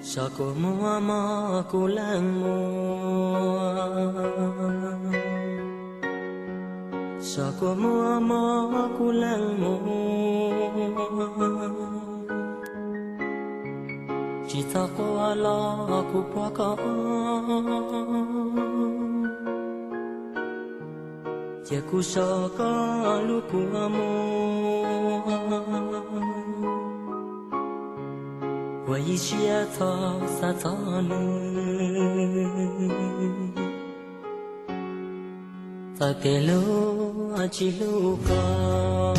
Tso kua muag mog kuv leej muam, tso kua muag mog kuv leej muam, tsis txhob quaj los kuv pab koj, cia kuv so koj lub kua muag, ua ib siab txhob xav txog nws. Txawm tias luag tsis hlub koj,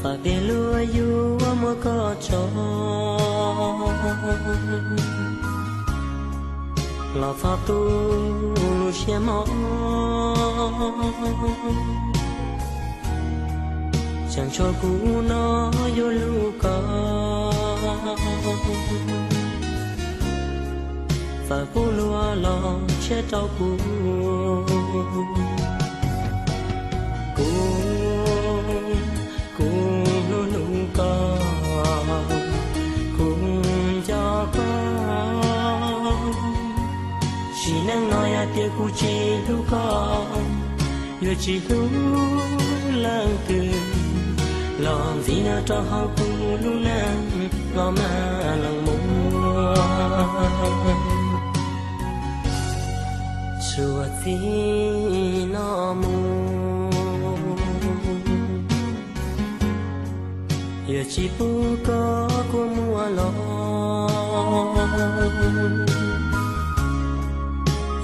txawm tias luag yuav muab koj tso, los txhob tu lub siab mog, tseem tshuav kuv no yuav hlub koj. Txawm pub luag los tshiab rau kuv, kuv, kuv hlub hlub koj, kuv nco koj. Sim neej no yog tias kuv tsis hlub koj, yuav tsis hlub leej twg los ntxiv nyob rau hauv kuv lub neej los mas leej muam. Txuas txij no mus, yuav tsis pub koj kua muag los,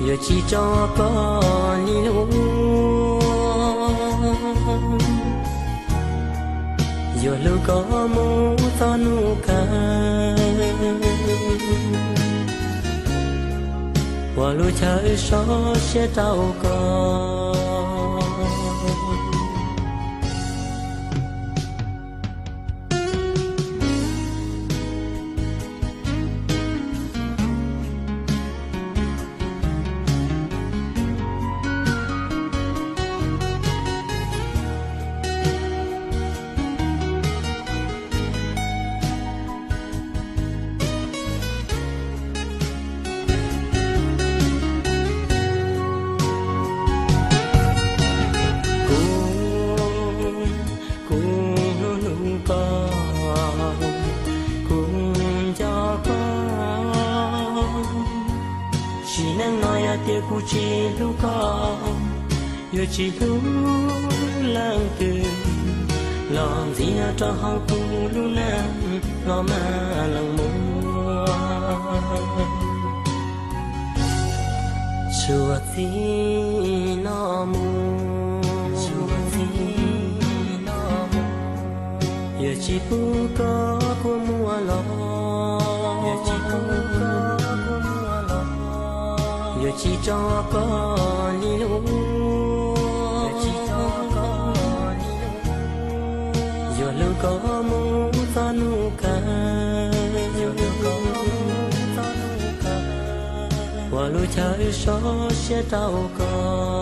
yuav tsis tso koj li lub, yuav hlub koj mus txog hnub kawg, ua lub chaw sov siab rau koj. Kuv, kuv hlub hlub koj, kuv nco koj. Sim neej no yog tias kuv tsis hlub koj, yuav tsis hlub leej twg los ntxiv nyob rau hauv kuv lub neej los mas leej muam. Txuas txij no mus, yuav tsis pub koj kua muag los, yuav tsis tso koj li lub, yuav hlub koj mus txog hnub kawg, ua lub chaw sov siab rau koj.